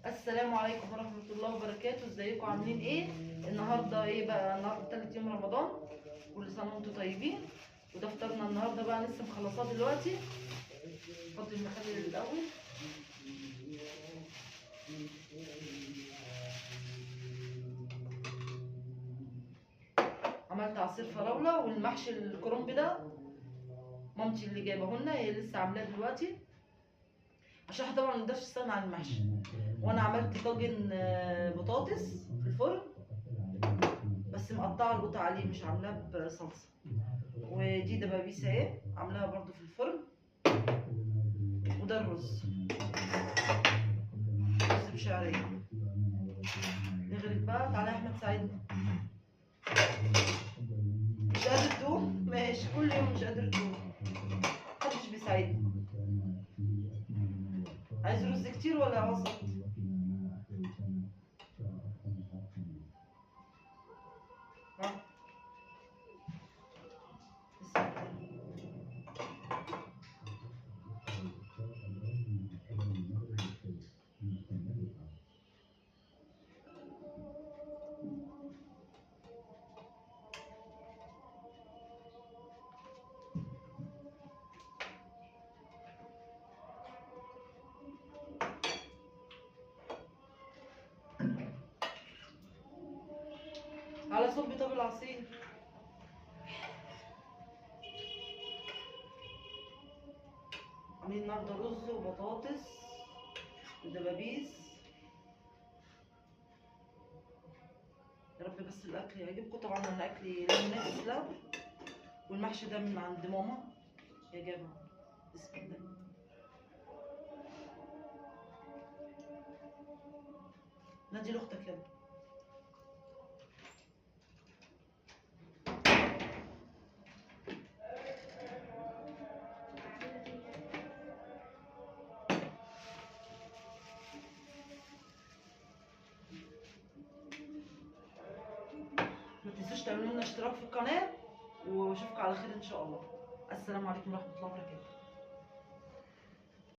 السلام عليكم ورحمة الله وبركاته. ازيكم عاملين ايه النهارده؟ ايه بقى النهارده؟ تالت يوم رمضان، كل سنة وانتم طيبين. وده فطارنا النهارده بقى، لسه مخلصاه دلوقتي. فضل المخلل الاول. عملت عصير فراوله والمحشي الكرنب ده مامتي اللي جايبه لنا، هي لسه عاملاه دلوقتي عشان احنا طبعا ما نقدرش نستغنى عن المحشي. وانا عملت طاجن بطاطس في الفرن بس مقطعه القطع عليه، مش عاملاه بصلصه. ودي دبابيس اهي عاملاها برده في الفرن. وده الرز، رز بشعريه. نغرف بقى. تعالى يا احمد ساعدني. مش قادر تقوم؟ ماشي، كل يوم مش قادر تقوم، محدش بيساعدني. عايز رز كتير ولا وسط؟ ها على صبي. طب العصير عاملين النهارده رز وبطاطس ودبابيس. يا رب بس الاكل يعجبكم. طبعا انا اكلي لا ينافس له، والمحشي ده من عند ماما يا جماعة. بسم الله. نادي لاختك يلا. ما تنسوش تعملوا لنا اشتراك في القناة، واشوفكم على خير ان شاء الله. السلام عليكم ورحمة الله وبركاته.